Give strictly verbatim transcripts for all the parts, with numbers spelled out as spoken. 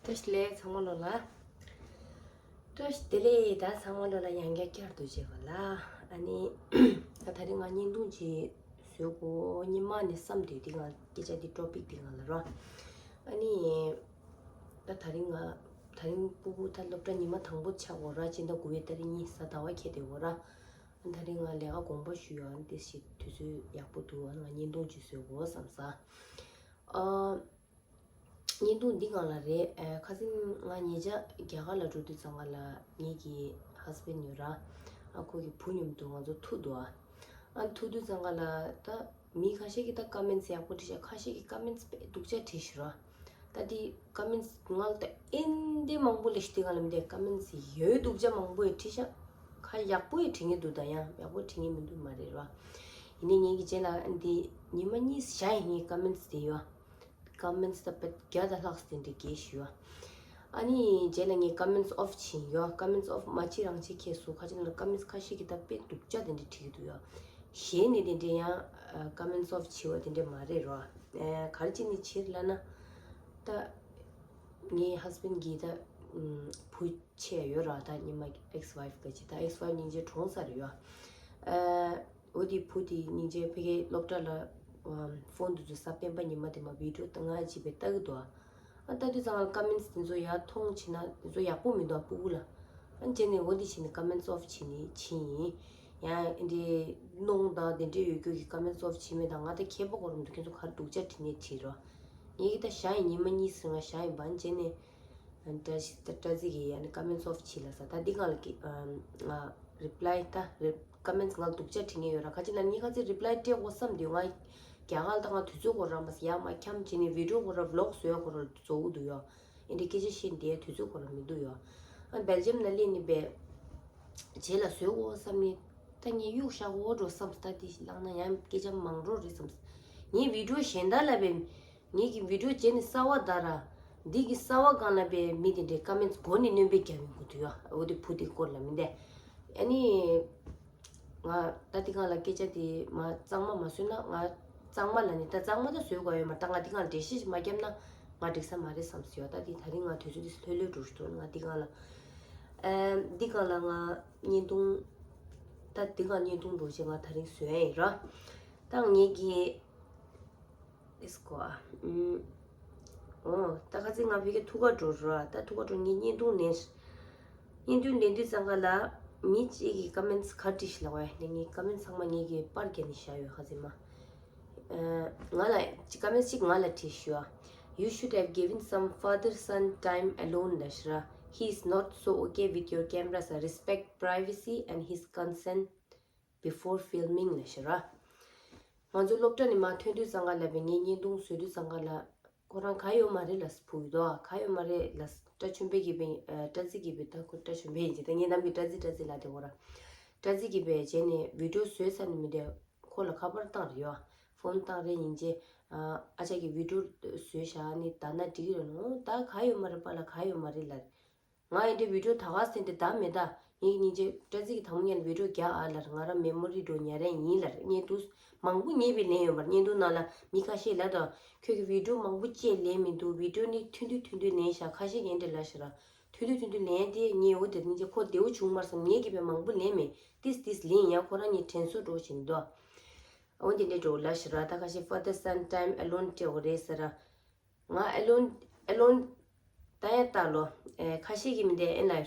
བཀྲ་ཤིས་བདེ་ལེགས་ཚང་མ་ལོ་ལ། བཀྲ་ཤིས་བདེ་ལེགས། ད་ཚང་མ་ལོ་ལ་ཡང་བསྐྱར་བསྐྱར་དུ་བྱེད་པ་ལ། ཨ་ནི། ད་དེ་རིང་ང་བརྙན་ཐུང་ཅིག་བཟོས་གོ་ཉི་མ་ནས་བསམ་དུས་འདི་ང་སྐད་ཆ་འདི་ཊོ་པིག་འདི་ང་ལ་རོ། ཨ་ནི། ད་དེ་རིང་ང་། དེ་རིང་སྤུ་གུ་ད་སློབ་གྲྭ་ཉི་མ་དང་པོ་ཆགས་གོ་ར་སྤྱི་ཟླ་དགུ་པའི་ཏ་རིག་གཉིས་གཟའ་ཟླ་བ་ཁེལ་བསྡད་གོ་ར། ཨ་དེ་རིང་ང་ལས་ཀ་དགོངས་པ་ཞུ་ཡོད། ཨ་ནི་དེ་ཞིག་དུས་ཚོད་ཡག་པོ་འདུག་ཨ་ནི་ང་བརྙན་ཐུང་ཅིག་བཟོས་གོ་བསམ་ས། ཨ། བརྙན་ཐུང་འདི་སྒང་ལ་རེད། ཨ་ཁ་སང་ང་ཉེ་ཆར་རྒྱ་གར་ལ་འགྲོ་དུས་ཙང་ཀ་ལ་ངེད་ཀྱི་ཧས་བྷེན་ཌི་ཡོད་ར། ཨ་ཁོ་གི་བུ་མཉམ་དུ་ང་ཚོ་ཐུག་འདུག་ཨ་ཨ་ཐུག་དུས་ཙང་ཀ་ལ་ད་མི་ཁ་ཤས་ཀྱིས་ད་ཀོ་མེན་ཊི་ཡག་པོ་བྲིས་ཤག་ཁ་ཤས་ཀྱིས་ཀོ་མེན་ཊི་དཔེ་སྡུག་ཅག་བྲིས་ཤག་ར། ད་འདི་ཀོ་མེན་ཊི་ང་ལ་ད་ཨེ་འདི་མང་པོ་ལས་ཤིག་འདི་སྒང་ལ་མི་འདི་ཀོ་མེན་ཊི་ཡོད་སྡུག་ཅག་མང་པོ་ཡོད་བྲིས་ཤག་ཁ་ཡག་པོ་ཡོད་བྲིས་ངེས་འདུག་ད་ཡང་ཡག་པོ་བྲིས་ངེས་མི་འདུག་མ་རེད་ར། ཡིན་ནའི་ངེད་ཀྱི་རྗེས་ལ་འདི་ཉི་མ་གཉིས་བཞག་ཡིན་ངེས་ཀོ་མེན་ཊི་དེ་ཡོད། ཀོ་མེན་ཊི་ད་བརྒྱ་དང་ལྷག་ཙམ་དེ་འདྲ་བརྒྱབ་ཞུ་བ། ཨ་ནི་རྗེས་ལ་ངས་ཀོ་མེན་ཊི་ཨོཕ་བྱིན་ཡོད། ཀོ་མེན་ཊི་ཨོཕ་མ་བྱེད་རང་བྱེད་ཁྱེད་སུ་ཁ་ཅིག་ལ་ཀོ་མེན་ཊི་ཁ་ཤས་ཀྱིས་ད་དཔེ་སྡུག་ཅག་དེ་འདྲ་བྲིས་ཀྱི་འདུག་ཡོད། གཞན་ནས་དེ་འདྲ་ཡང་ཀོ་མེན་ཊི་ཨོཕ་བྱེད་པ་དེ་འདྲ་མ་རེད་རོ། ག་རེ་བྱས་ནས་བྱེད་ལབ་ན། ད་ངའི་ཧས་བྷེན་ཌི་གི་ད་བུ་ཆེ་ཡོད་ར། ད་ཉི་མ་ཨེག་སི་ཝའི་ཕི་ག་ཅིག་ད་ཨེག་སི་ཝའི་ཕི་སྙིང་རྗེ་གྲོངས་ཚར་ཡོད། འོ་དེ་བུ་དེ་སྙིང་རྗེ་ཕ་གིའི་སློབ་གྲྭ་ལ་ཕོན་དུ་ཚུར་ས་སྤེན་པ་ཉི་མ་དེ་མ་བི་ཌི་ཡོ་ལྟ་ང་ཅིག་པའི་ལྟ་གི་འདུག་ཨ་ལྟ་དུས་ཙང་ལ་ཀོ་མེན་ཊི་དེ་ཚོ་ཡར་མཐོང་བྱས་ན་དེ་ཚོ་ཡག་པོ་མི་འདུག་ཨ་སྤུ་གུ་ལ། ཨ་བྱས་ནས་འོ་དེ་བྱས་ནས་ཀོ་མེན་ཊི་ཨོཕ་བྱས་ནས་ཕྱིན་ཡིན། ཡང་འདི་གནོང་དང་དེ་འདྲས་ཡོད་རྒྱུ་གི་ཀོ་མེན་ཊི་ཨོཕ་བྱས་མེད་དང་ང་ད་ཁྱད་པར་གོ་རུ་མི་འདུག་ཁྱེད་ཚོ་ག་རེ་སྡུག་ཅག་བྲིས་ནས་བྲིས་རོགས། ངེད་ཀྱི་ད་བཞག་ཡིན་ཉི་མ་གཉིས་ཟིན་ང་བཞག་ཡིན་པ་བྱས་ནས། ཨ་ནི་བཀྲ་ཤིས་ད་བཀྲ་རྩི་གི་ཨ་ནི་ཀོ་མེན་ཊི་ཨོཕ་བྱས་ལ་ས་ད་འདི་སྒང་ལ་ཀི་ཨ་ང་རི་པི་ལའི་ད་རི་ཀོ་མེན་ཊི་ང་ལ་སྡུག་ཅག་བྲིས་ངེས་ཡོད་ར། ཁ་ཅིག་ལ་ངས་ཁ་ཅིག་རི་པི་ལའི་སྤྲད་དགོས་བསམ་དུས་ང་རྒྱ་གར་ལ་ད་ང་དུས་ཚོད་ཁོ་རང་མ་ཡག་མ་འཁྱམ་བྱས་ནས་བི་ཌི་ཡོ་ཁོ་ར་བི་ལོག་བཟོས་ཁོ་ར་བཟོ་གི་འདུག་ཡོ། ཨེ་འདྲའི་སྐད་ཆ་བཤད་བསྡད་དུས་ཚོད་ཁོ་ར་མི་འདུག་ཡོ། ཨ་སྦེལ་ཇམ་ལ་སླེབས་ནས་པའི་རྗེས་ལ་བཟོས་དགོས་བསམ་ནས་ད་ངས་གཡུག་བཞག་དགོས་འགྲོ་བསམ་ད་དེ་བླངས་ན་ཡང་སྐད་ཆ་མང་འགྲོ་རེད་བསམ། ངས་བི་ཌི་ཡོ་གཞན་དག་ལ་པའི། ངེད་ཀྱི་བི་ཌི་ཡོ་བྱས་ནས་གསར་བ་དར་ར། འདི་གི་གསར་བ་སྒང་ལ་པའི་མི་དེ་འདྲའི་ཀོ་མེན་ཊི་མགོ་ནས་སྣོན་པའི་རྒྱབ་ཡོང་གི་འདུག་ཡ། འོ་དེ་བུ་དེ་སྐོར་ལ་མི་འདས། ཨ་ནི། ང་ད་འདི་སྒང་ལ་སྐད་ཆ་དེ་མ་གཙང་མ་མ་བཟོས་ན་ང་གཙང་མ་ལ་ནི་ད་གཙང་མ་ད་བཟོས་དགོས་ཡོད་མ་ད་ང་འདི་སྒང་ལ་འགྲེལ་བཤད་ཞིག་མ་བརྒྱབ་ན་ང་འགྲིག་ས་མ་རེད་བསམ་སོང་ཡ། ད་འདི་ད་རིང་ང་དུས་ཚོད་འདི་ལྷོད་ལྷོད་འགྲོ་ཞིག་འདུག་ང་འདི་སྒང་ལ། ཨ་འདི་སྒང་ལ་ང་བརྙན་ཐུང་། ད་འདི་སྒང་བརྙན་ཐུང་འགྲོ་ཆེད་ང་ད་རིང་བཟོས་ཡ་ཡིན་ར། ད་ངེད་ཀྱི། ཨེས་ཀོ་ཨ། ཨུམ། འོ། ད་ཁ་སང་ང་ཕ་གིར་ཐུག་ག་འགྲོ་ར། ད་ཐུག་ག་འགྲོ་ངས་བརྙན་ཐུང་ལེན། བརྙན་ཐུང་ལེན་དུས་ཙང་ཀ་ལ། མི་གཅིག་གིས་ཀོ་མེན་ཊི་ག་བྲིས་ཤག་ལབ་པ་ཡ། ངས་ཀོ་མེན་ཊི་ཚང་མ་ངས་ཀྱིས་པར་བརྒྱབ་ནས་བཞག་ཡོད་ཁ་སང་མ། ཨ། ང་ལ་ཀོ་མེན་ཊི་གཅིག་ང་ལ་བྲིས་ཤག You should have given some father son time alone ལབ་ཤག་ར། He is not so okay with your cameras. Respect privacy and his consent before filming ལབ་ཤག་ར། ང་ཚོ་སློབ་གྲྭ་ནས་མར་ཐོན་དུས་ཙང་ཀ་ལ་བས་ངས་བརྙན་ཐུང་བཟོ་དུས་ཙང་ཀ་ལ། ཁོ་རང་ག་ཡོད་མ་རེད་ལ་བུ་ཡོད་དོ་ག་ཡོད་མ་རེད་ལ། བཀྲ་ཆོས་འཕེལ་གྱིས་བས་ཨ་བཀྲ་རྩི་གིས་བས་ད་ཁོ་བཀྲ་ཆོས་འཕེལ་ཡིན་གྱི་ད་ངའི་ནམ་གྱི་བཀྲ་རྩི་བཀྲ་རྩི་ལ་དེ་ཁོ་ར། བཀྲ་རྩི་གིས་བས་བྱས་ནས་བི་ཌི་ཡོ་བཟོས་ཚར་ནས་མི་དེ་ཁོ་ལ་ཁ་པར་བཏང་རེད་ཡོ། ཕོན་བཏང་རེད་ཡིན་གྱི། ཨ་ཅག་གིས་བི་ཌི་ཡོ་བཟོས་བཞག་ནི་ད་ན་འགྲིག་གི་རེད་ནོ། ད་ག་ཡོད་མ་རེད་པཱ་ལགས་ག་ཡོད་མ་རེད་ལབ། ང་ཨེ་འདྲའི་བི་ཌི་ཡོ་ད་ག་སེ་འདི་ད་མེད་ད། ངས་སྙིང་རྗེ་བཀྲ་རྩི་གི་དང་པོ་ཉིད་ནས་བི་ཌི་ཡོ་རྒྱག་ཨ་ལར་ང་རང་མེ་མོ་རི་འགྲོ་ཉར་ཡ་ཡིན་ལར་བརྙན་ཐུང་མང་པོ་ཉེས་པའི་ལན་ཡོད་པར་བརྙན་ཐུང་ནང་ལ་མི་ཁ་ཤས་ལ་དང་ཁྱོད་ཀྱི་བི་ཌི་ཡོ་མང་པོ་བཅས་ལེན་མི་འདུག་བི་ཌི་ཡོ་ནི་ཐུང་ཐུང་ཐུང་ཐུང་ལེན་ཤག་ཁ་ཤས་ཀྱིས་ཨེ་འདྲ་ལ་ཤི་ར་ཐུང་ཐུང་ཐུང་ཐུང་ལེན་དེ་ངས་འོ་དེ་སྙིང་རྗེ་ཁོ་བདེ་བོ་བྱུང་མར་བསམ་ངས་ཀྱི་བས་མང་པོ་ལེན་མེད་ཏིས་ཏིས་ལེན་ཡ་ཁོ་རང་ཉིད་དྲན་གསོ་འགྲོ་བཞིན་འདུག་འོ་དེ་འདྲ་འགྲོ་ལ་ཤི་ར་ད་ཁ་ཤས་father son time alone སྤྲད་འོ་རེད་ཟེར་ར། ང་ཨེ་ལོན་ཨེ་ལོན་ད་ཡང་ལྟ་ལོ། ཨེ་ཁ་ཤས་ཀྱིས་མི་འདེ་ཨེ་ལ་ཨེ་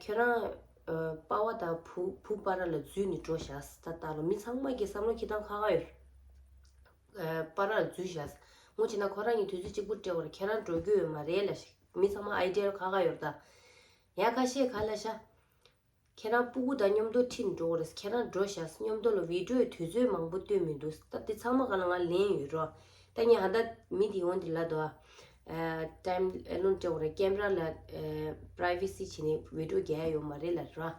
ཁྱོད་རང་ཨེ་པ་ཕ་དང་བུ་བུ་པ་ར་ལ་འཛུལ་ནས་འགྲོ་ཤག་ད་ལྟ་ལོ། མི་ཚང་མ་གི་བསམ་བློ་འཁྱེར་སྟངས་ཁག་ཁག་ཡོད། ཨེ་པ་ར་ལ་འཛུལ་ཤག་ངོ་ཅི་ན་ཁོ་རང་གི་དུས་ཚོད་གཅིག་པུ་སྤྲད་བར་ཁྱེད་རང་འགྲོ་རྒྱུ་ཡོད་མ་རེད་ལ་ཞིག་མི་ཚང་མ་ཨའི་ཌི་ཡ་ཁག་ཁག་ཡོད་ད། ཡང་ཁ་ཤས་ག་ལ་ཤག་ཁྱེད་རང་སྤུ་གུ་དང་མཉམ་དུ་ཁྲིད་འགྲོ་དགོས་རེད། ཁྱེད་རང་འགྲོ་ཤག་མཉམ་དུ་ལ་བི་ཌི་ཡོའི་དུས་ཚོད་མང་པོ་སྟོན་མི་འདུག་ད་དེ་ཚང་མ་ག་ལ་ང་ལན་ཡོད་རོ། ད་ངས་ཧ་ད་མི་དེ་ཡོང་དེ་ལ་དོ། ཊའིམ་ཨེ་ལོན་སྤྲད་དགོས་རེད། ཀེམ་ར་ལ་པ་རའི་ཝེ་སི་བྱས་ནས་བི་ཌི་ཡོ་རྒྱག་ཡ་ཡོད་མ་རེད་ལ་རོ།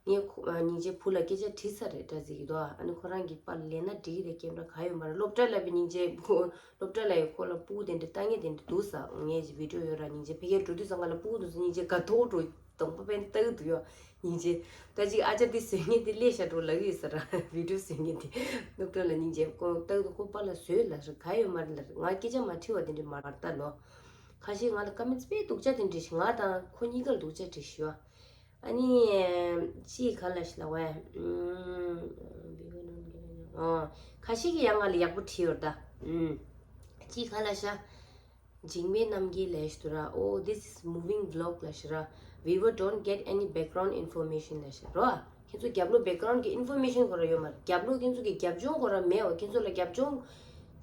ངས་ཁོ་སྙིང་རྗེ་བུ་ལ་སྐད་ཆ་དྲིས་ཚར་རེད་བཀྲ་རྩི་གིས་དོ། ཨ་ནི་ཁོ་རང་གིས་པར་ལེན་ན་འགྲིག་གི་རེད། ཀེམ་ར་ག་ཡོད་མ་རེད། སློབ་གྲྭ་ལ་བི་སྙིང་རྗེ་བུ་སློབ་གྲྭ་ལ་ཡོད་ཁོ་ལ་སྤུ་གུ་དེ་འདྲ་ལྟ་ངེས་དེ་འདྲ་འདུག་ས་ངས་བི་ཌི་ཡོ་ཡོད་ར་སྙིང་རྗེ་ཕ་གིར་འགྲོ་དུས་ཙང་ང་ལ་སྤུ་གུ་འདུག་ས་སྙིང་རྗེ་དགའ་ཐོག་འགྲོ། གདོང་པ་པན་ལྟ་གི་འདུག་ཡོ། སྙིང་རྗེ། ད་ཅིག་ཨ་ཅག་འདི་བཟོས་མཁན་འདི་སླེབས་ཤག་འགྲོ་ལབ་ཡོད་ས་ར་བི་ཌི་ཡོ་བཟོས་མཁན་འདི། སློབ་གྲྭ་ལ་སྙིང་རྗེ་ཁོང་ལྟ་གི་འདུག་ཁོ་པཱ་ལགས་བཟོས་ལབ་ཤག་ག་ཡོད་མ་རེད་ལབ་ང་སྐད་ཆ་མ་དྲིས་པ་དེ་འདྲ་མ་རེད་ད་ལོ། ཁ་ཤས་ང་ལ་ཀ་མེན་ཊི་དཔེ་སྡུག་ཅག་དེ་འདྲ་ཞིག་ང་དང་ཁོ་གཉིས་ཀར་སྡུག་ཅག་འདྲ་ཞིག་ཡོད། ཨ་ནི་ཅིག་ག་ལ་ཞིག་ལབ་པ། ཨོ། ཁ་ཤས་ཀྱིས་ཡང་ང་ལ་ཡག་པོ་བྲིས་ཡོད་ད། ཨུམ། ཅིག་ག་ལ་ཤ། འཇིགས་མེད་རྣམ་རྒྱལ་ལབ་ཞིག་འདུག་ར། Oh, this is moving vlog ལབ་ཞིག་ར། Viewer don't get any background information ལབ་ཞིག་ར། ཁྱེད་ཚོ་རྒྱབ་ལོགས་བེག་གྷ་རའུན་གྱི་ཨིན་ཕོར་མེ་ཤན་ཁོ་ར་ཡོད་མ་རེད། རྒྱབ་ལོགས་ཁྱེད་ཚོ་གི་རྒྱབ་ལྗོངས་ཁོ་ར་མེད་པ། ཁྱེད་ཚོ་ལ་རྒྱབ་ལྗོངས་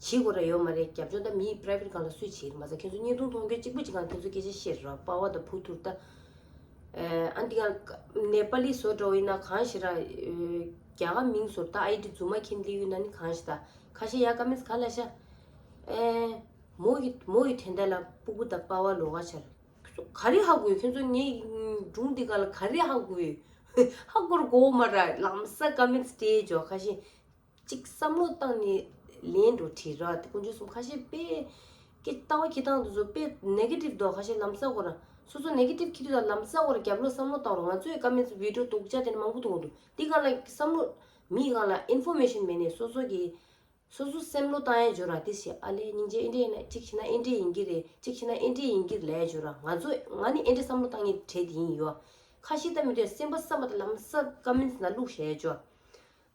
བྱེད་དགོས་ར་ཡོད་མ་རེད། རྒྱབ་ལྗོངས་ད་མིའི་པ་རའི་ཝེ་ཊི་སྒང་ལ་སུས་བྱེད་མ་ཟད། ཁྱེད་ཚོ་བརྙན་ཐུང་མཐོང་རྒྱུ་གཅིག་པུ་གཅིག་སྒང་ཁྱེད་ཚོ་སྐད་ཆ་བཤད་ར། པ་ཕ་དང་བུ་ཐུག་ད། ཨ་འདི་ག་ནེ་པ་ལི་བཟོ་འདྲ་བོ་ཡིན་ན་གང་ཞིག་ར། རྒྱ་གར་མིང་བཟོ་ད་ཨའི་ཌི་རྫུན་མ་ཁྱེར་སླེབས་ཡོད་ན་ནི་གང་ཞིག་ད། ཁ་ཤས་ཡ་ཀ་མེན་ཊི་ག་ལ་ཤ། ཨེ། མོ་ཡི་མོ་ཡི་དོན་དག་ལ་སྤུ་གུ་དང་པ་ཕ་ལོགས་ཀ་ཤར། ག་རེ་ཧ་གོ་ཡོད། ཁྱོད་ཚོ་ངའི་སྒྲུང་འདི་ག་ལ་ག་རེ་ཧ་གོ་ཡོད། ཧ་གོ་ར་གོ་མ་ར། ལམ་སང་ཀ་མེན་ཊི་སྤྲད་འཇོག་ཁ་ཤས། གཅིག་བསམ་བློ་བཏང་ནས་ལན་འགྲོ་བྲིས་ར། དེ་དཀོན་མཆོག་གསུམ། ཁ་ཤས་དཔེ་ཀྱི་ལྟ་བ་ཁྱེར་སྟངས་དེ་ཚོ་དཔེ་ནེ་གེ་ཊིབ་འདུག་ཁ་ཤས་ལམ་སང་ཁོ་ར་སོ་སོ་ནེ་གེ་ཊིབ་ཁྱེར་དུས་ལམ་སང་ཁོ་ར་རྒྱབ་ལོགས་བསམ་བློ་བཏང་རོགས། ང་ཚོའི་ཀ་མེན་ཊི་བི་ཌི་ཡོ་སྡུག་ཅག་དེ་འདྲ་མང་པོ་མཐོང་གི་འདུག་འདི་ག་ལ་བསམ་བློ་མི་གང་ལ་ཨིན་ཕོར་མེ་ཤན་མེད་ནས་སོ་སོ་གི་སོ་སོ་བསམ་བློ་བཏང་ཡ་འཇོག་ར། དེ་བྱས་ཨ་ལས་སྙིང་རྗེ། ཨེ་འདྲ་ཡིན་ན་གཅིག་བྱས་ན་ཨེ་འདྲ་ཡིན་གྱི་རེད། གཅིག་བྱས་ན་ཨེ་འདྲ་ཡིན་གྱི་རེད་ལབ་ཡ་འཇོག་ར། ང་ཚོ་ང་ནི་ཨེ་འདྲ་བསམ་བློ་བཏང་ཡའི་གྲས་དེ་ཡིན་ཡོད། ཁ་ཤས་ལྟ་མི་འདོད་སེམས་པ་བསམ་པ་དང་ལམ་སང་ཀ་མེན་ཊི་ནང་བླུགས་བཞག་ཡ་འཇོག་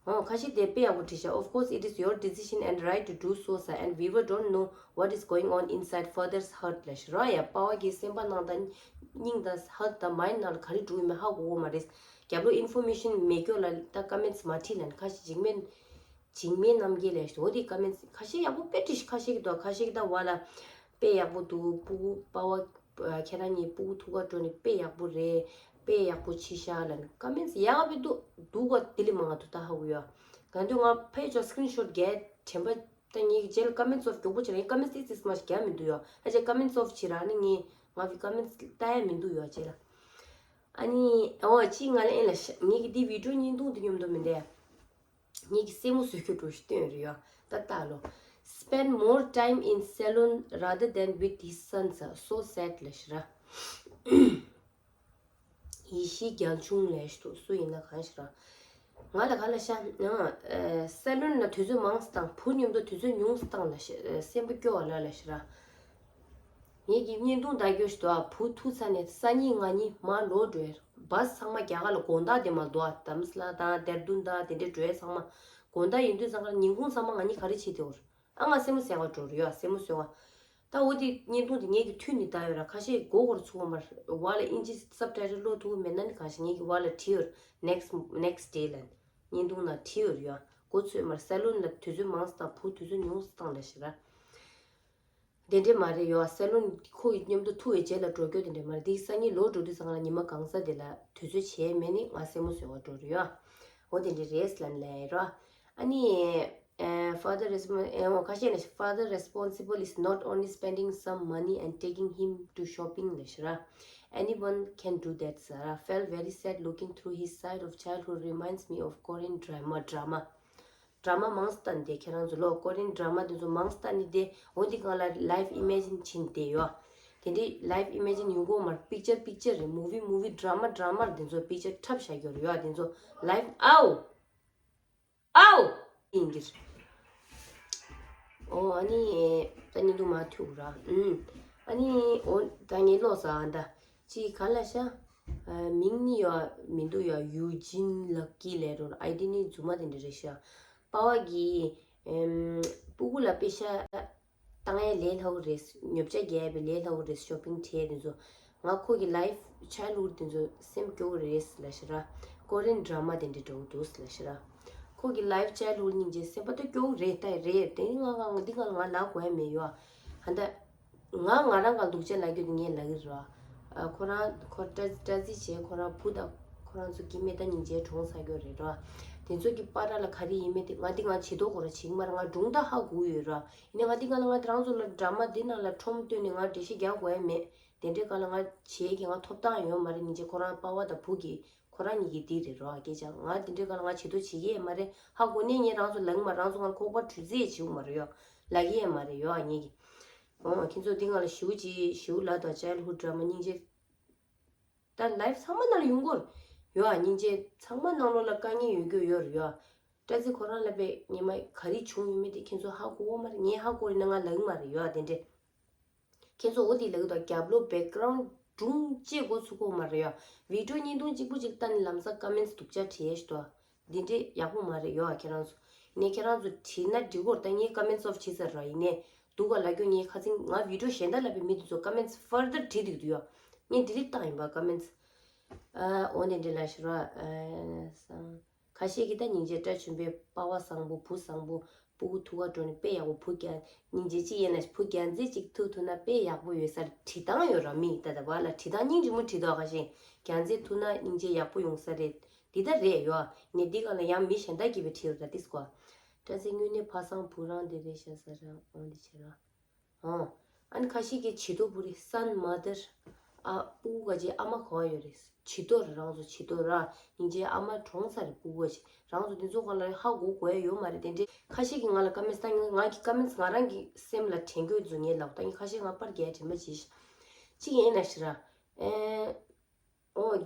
འོ། ཁ་ཤས་དེ་དཔེ་ཡག་པོ་བྲིས་ཤག Of course, it is your decision and right to do so, sir, and viewer don't know what is going on inside father's heart ལབ་ཞིག་ར། ཡ་པ་ཕ་གི་སེམས་པ་ནང་དང་སྙིང་དང་ཧར་ཊི་དང་མའིན་ཌི་ནང་ལ་ག་རེ་འགྲོ་ཡོད་མེད་ཧ་གོ་གོ་མ་རེད། རྒྱབ་ལོགས་ཨིན་ཕོར་མེ་ཤན་མེད་སྐྱོ་ལ་ད་ཀ་མེན་ཊི་མ་བྲིས་ལབ་ནས། ཁ་ཤས་འཇིགས་མེད་འཇིགས་མེད་རྣམ་རྒྱལ་ལབ་ཞིག་འོ་དེ་ཀ་མེན་ཊི་ཁ་ཤས་ཡག་པོ་དཔེ་བྲིས་ཤག་ཁ་ཤས་ཀྱི་དོ་ཁ་ཤས་ཀྱི་ད་བ་ལ་དཔེ་ཡག་པོ་འདུག་སྤུ་གུ་པ་ཕ། ཁྱེད་རང་གཉིས་སྤུ་གུ་ཐུག་ག་འགྲོ་ནས་དཔེ་ཡག་པོ་རེད། དཔེ་ཡག་པོ་བྱས་ཤག་ལབ་ནས། ཀ་མེན་ཊི་ཡག་པོ་འདུག་འདུག་ག་དེ་ལས་མང་ང་ཐུག་ད་ཧ་གོ་ཡོད། ག་འདུག་ང་ཕ་ཡི་ཅོ་སི་ཀི་རིན་ཤོ་ཊི་རྒྱག་དྲན་པ་ད་ངེད་ཀྱི་རྗེས་ལ་ཀ་མེན་ཊི་ཨོཕ་མགྱོགས་པོ་བྱེད་ར། ཡིན་ཀ་མེན་ཊི་ཏིག་ཙམ་མ་ཞིག་རྒྱག་མི་འདུག་ཡོད། ཨ་ཅེ་ཀ་མེན་ཊི་ཨོཕ་བྱེད་ར་ནི་ངས་ང་གི་ཀ་མེན་ཊི་ལྟ་ཡ་མི་འདུག་ཡོད་རྗེས་ལ། ཨ་ནི་འོ་ཅི་ང་ལ་ཨེ་ལ་ཤ་ངེད་ཀྱི་འདི་བི་ཌི་ཡོ་བརྙན་ཐུང་འདི་སྙོམ་དུ་མི་འདས། ངེད་ཀྱི་སེན་མོ་བཟོས་རྒྱུ་འགྲོ་ཞིག་སྟོན་རེ་ཡོད། ད་ལྟ་ལོ། Spend more time in salon rather than with his sons. So sad ལ་ཞིག་ར། ཡེ་ཤེས་རྒྱལ་ཆུང་ལས་ཤིག་འདུག་སུ་ཡིན་ན་གང་ཞིག་ར། ང་ལ་ག་ལ་ཤ་ན། སེ་ལོན་ལ་དུས་ཚོད་མང་ཙམ་བཏང་། བུ་མཉམ་དུ་དུས་ཚོད་ཉུང་ཙམ་བཏང་ལ་ཤ་སེམས་པ་སྐྱོ་བ་ལ་ལ་ཞིག་ར། ངེད་ཀྱི་བརྙན་ཐུང་ལྟ་རྒྱུ་ཞིག་འདུག་ཨ། བུ་ཐུག་ཚར་ནས་སང་ཉིན་གནངས་ཉིན་མར་ལོག་འགྲོ་ཡ། བཱས་ཚང་མ་རྒྱ་གར་ལ་དགོང་དག་དེ་མར་འདུག་ཨ། དྷ་རམ་ས་ལ་དང་དེར་དུན་དང་དེ་འདྲའི་འགྲོ་ཡ་ཚང་མ་དགོང་དག་ཡིན་དུས་ཙང་ཁ་ལ་ཉིན་གུང་ཚང་མ་ང་གཉིས་ག་རེ་བྱེད་དེ་འོར། ཨ་ང་སེན་མོ་ཟ་ག་འགྲོ་རེད་ཡ། སེན་མོ་ཟ་ག་ད་འོ་དེ་བརྙན་ཐུང་དེ་ངེད་ཀྱི་མཐུད་ནས་ལྟ་ཡོད་ར། ཁ་ཤས་མགོ་སྐོར་ཚུགས་པ་མ་རེད། བ་ལ་ཨིན་ཇི་སབ་ཊའི་ཊལ་ཀློག་ཐུབ་ཀྱི་མེད་ན་ནི་གང་ཞིག་ངེད་ཀྱི་བ་ལ་བྲིས་ཡོད། next next day ལ་བརྙན་ཐུང་ནང་བྲིས་ཡོད་རེད་ཡ། མགོ་ཚོས་མ་རེད། སེ་ལོན་ལ་དུས་ཚོད་མང་ཙམ་བཏང་། བུ་དུས་ཚོད་ཉུང་ཙམ་བཏང་ལ་ཞིག་ར། དེ་འདྲས་མ་རེད་ཡོ། སེ་ལོན་ཁོ་ཡི་མཉམ་དུ་ཐུག་པའི་རྗེས་ལ་འགྲོ་རྒྱུ་དེ་འདྲས་མ་རེད། དེ་སང་ཉིན་ལོག་འགྲོ་དུས་ཙང་ལ་ཉི་མ་གང་ས་དེ་ལ་དུས་ཚོད་བྱས་མེད་ནི་ང་སེན་མོ་ཟ་ག་འགྲོ་རེད་ཡོ། འོ་དེ་འདྲས་རེད་ལབ་ནས་ལབ་ཡ་རོ། ཨ་ནི་ཨ་father responsible ཨེ་འོ་ཁ་ཤས་ནས་father responsible is not only spending some money and taking him to shopping ལབ་ཤག་ར། Anyone can do that ཟེར་ར། Felt very sad looking through his side of childhood reminds me of Korean drama drama. ཌ་ར་མ་མང་ཙམ་ལྟ་ནི་དེ་ཁྱེད་རང་ཚོ་ལོ་ཀོ་རི་ཡན་ཌ་ར་མ་དེ་ཚོ་མང་ཙམ་ལྟ་ནི་དེ་འོ་འདི་སྒང་ལ་ལའིཕ་ཨི་མེ་ཇིན་བྱེད་ནི་དེ་ཡོད། དེ་འདྲའི་ལའིཕ་ཨི་མེ་ཇིན་ཡོང་གི་ཡོད་མ་རེད། པིག་ཅར་པིག་ཅར་རེད། མུ་བི་མུ་བི། ཌ་ར་མ་ཌ་ར་མ་རེད། དེ་ཚོ་པིག་ཅར་འཁྲབ་བཞག་གི་ཡོད་རེད་ཡོད། དེ་ཚོ་ལའིཕ་ཨའོ་ཨའོ་ཡིན་གྱི་རེད། ཨོ་ཨ་ནི་ད་ཉིན་དུ་མ་ཐུག་ར། ཨུམ། ཨ་ནི་ཨོ་ད་ངས་ཀློག་ས་ཨ་ད། ཅི་ག་ལ་ཤ། ཨ་མིང་ནི་ཡོད་མི་འདུག་ཡོད། ཡུ་ཇིན་ལག་ཀི་ལབ་རོགས། ཨའི་ཌི་ནི་རྫུན་མ་དེ་འདྲ་རེད་ཤག་པ་ཕ་གིས་ཨེམ་སྤུ་གུ་ལ་པེ་ཤ་བཏང་ཡས་ལས་སླ་བོ་རེད། ཉོ་ཆ་རྒྱག་ཡས་པའི་ལས་སླ་བོ་རེད། ཤོ་པིང་ཁྲལ་དེ་ཚོ། ང་ཁོ་གི་ལའིཕ་ཆའི་ལྷུ་ཌི་དེ་ཚོ་སེམས་སྐྱོ་བོ་རེད་ལབ་ཤག་ར། ཀོ་རི་ཡན་ཌ་ར་མ་དེ་འདྲ་འགྲོ་གི་འདུག་ལབ་ཤག་ར། ཁོ་གི་ལའིཕ་ཆའི་ལྷུ་ཌི་སྙིང་རྗེ། སེམས་པ་ད་སྐྱོ་བོ་རེད་ད་རེད། དེ་ནི་ང་ང་འདི་ང་ང་ལབ་དགོས་ཡ་མེད་ཡོད། ཨ་ད། ང་ང་རང་ག་སྡུག་ཅག་ལབ་རྒྱུ་དེ་ངས་ལབ་ཀྱི་རེད་བ། ཨ་ཁོ་རང་ཁོ་སྐྲ་སྐྲ་རྩི་བྱས། ཁོ་རང་བུ་དང་ཁོ་རང་ཚོ་སྐྱེ་དམན་ད་སྙིང་རྗེ་གྲོངས་ཚར་རྒྱུ་རེད་ར། དེ་ཚོ་གི་པར་ལ་ག་རེ་ཡིན་མིན་དེ་ང་འདི་ང་བྱེད་དོ་ཁོ་རང་བྱེད་ཀྱི་མ་རེད། ང་སྒྲུང་ད་ཧ་གོ་ཡོད་ར། ཡིན་ནའི་ང་འདི་ང་ལ་ང་རང་ཚོ་ལ་ཌ་ར་མ་འདི་ནང་ལ་ཁྲོམ་བཏོན་ནས་ང་འགྲེལ་བཤད་རྒྱག་དགོས་ཡ་མེད། དེ་འདྲའི་སྒང་ལ་ང་བྱེད་ཀྱི་ང་ཐོབ་ཐང་ཡོད་མ་རེད། སྙིང་རྗེ། ཁོ་རང་པ་ཕ་དང་བུ་གི་ཁོ་རང་གཉིས་ཀྱི་འདི་རེད་རོ། སྐད་ཆ་ང་འདི་འདྲའི་སྒང་ལ་ང་བྱེད་དོ་བྱེད་ཀྱི་ཡོད་མ་རེད། ཧ་གོ་ནས་ངས་རང་ཚོ་ལབ་ཀྱི་མ་རེད། རང་ཚོ་ང་ལ་ཁོག་པ་དྲུད་རྩིས་བྱེད་ཀྱི་མ་རེད་ཡོ། ལབ་ཀྱི་ཡོད་མ་རེད་ཡོ་ངེད་ཀྱིས། འོ་ཁྱེད་ཚོ་འདི་སྒང་ལ་ཞེ་པོ་ཅིག་ཞེ་པོ་ལབ་དང་། ཆའི་ལྷུ་ཌི་ཌ་ར་མ་སྙིང་རྗེ། ད་ལའིཕ་ཚང་མ་ནང་ལ་ཡོང་གི་ཡོད་ཡོ། སྙིང་རྗེ་ཚང་མ་ནང་ལོགས་ལ་དཀའ་ངལ་ཡོད་རྒྱུ་ཡོད་རེད་ཡོ། སྐྲ་རྩི་ཁོ་རང་ལ་པེ་ཉི་མ་ག་རེ་བྱུང་ཡོད་མེད་དེ་ཁྱེད་ཚོ་ཧ་གོ་གི་མ་རེད། ངས་ཧ་གོ་རེད་ན་ང་ལབ་ཀྱི་མ་རེད་ཡོ། དེ་འདྲས། ཁྱེད་ཚོ་འོ་དེ་ལབ་ཀྱི་འདུག་རྒྱབ་ལོགས་background་སྒྲུང་བཅད་འགོ་ཚུགས་ཀྱི་ཡོད་མ་རེད་ཡ། video་བརྙན་ཐུང་གཅིག་པུ་གཅིག་ལྟ་ནས་ལམ་སང་comments་སྡུག་ཅག་བྲིས་ཤི་ཏོ། འདི་འདྲས་ཡག་པོ་མ་རེད་ཡ་ཁྱེད་རང་ཚོ། ནས་ཁྱེད་རང་ཚོ་བྲིས་ན་འགྲིག་གི་རེད། ད་ངས་comments off་བྱས་ཚར་ར། ཡིན་ནས་སྡུག་ག་ལབ་རྒྱུ། ངས་ཁ་སང་ང་video་གཞན་དག་ལབ་པའི་མི་དེ་ཚོ་comments further་བྲིས་བསྡད་ཀྱི་འདུག་ཡ། ངས་delete་བཏང་ཡིན་པ་comments། ཨ་འོ་ནས་འདྲི་ལ་ཞུ་ར། ཨ་སང་། ཁ་ཤས་ཀྱིས་ད་སྙིང་རྗེ། སྐྲ་ཆུན་པོའི་པ་ཕ་བཟང་པོ་བུ་བཟང་པོ། སྤུ་གུ་ཐུག་ག་འགྲོ་ནས་དཔེ་ཡག་པོ། བུ་རྒྱ་སྙིང་རྗེ་གཅིག་ཡིན་ན་བུ་རྒྱ་མཚོ་གཅིག་ཐུག་ཐུབ་ན་དཔེ་ཡག་པོ་ཡོད་ས་རེད། བྲིས་སྟངས་ཡོད་ར། མི་ད་ལྟ་བ་ལ་བྲིས་སྟངས་སྙིང་རྗེ་མོ་བྲིས་འདུག་ཁ་ཤས་རྒྱ་མཚོ་ཐུག་ན་སྙིང་རྗེ་ཡག་པོ་ཡོང་ས་རེད། འདི་ད་རེད་ཡོད། ངས་འདི་ག་ལ་ཡང་མི་གཞན་དག་གིས་བྲིས་ཡོད་ར་ཏིས་གོ། སྐྲ་རྩེ་དངོས་གནས་ཕ་བཟང་བུ་རང་དེ་རེད་ཤག་ས་རང་འོང་འདི་བྱེད་ར། ཨོ། ཨ་ནི་ཁ་ཤས་ཀྱིས་བྱི་དོར་བུ་རེད། son mother། ཨ་སྤུ་གུ་ག་ཅིག་ཨ་མ་ག་པར་ཡོད་རེད། བྱི་དོར་རང་ཚོ་བྱི་དོར་ར། སྙིང་རྗེ་ཨ་མ་གྲོངས་ཚར་རེད་སྤུ་གུ་ག་ཅིག་རང་ཚོ་འདི་ཚོ་ག་ལ་ཧ་གོ་དགོས་ཡ་ཡོད་མ་རེད། དེ་འདྲའི་ཁ་ཤས་ཀྱིས་ང་ལ་comments་བཏང་། ང་གི་comments་ང་རང་གི་སེམས་ལ་དྲན་གྱི་ཡོད་ཚོ་ངས་ལབ་ད། ངས་ཁ་ཤས་ང་པར་རྒྱག་དྲན་པ་བྱེད་ཤག་གཅིག་ཡིན་ན་ཞེ་ར། ཨེ། ཨོ།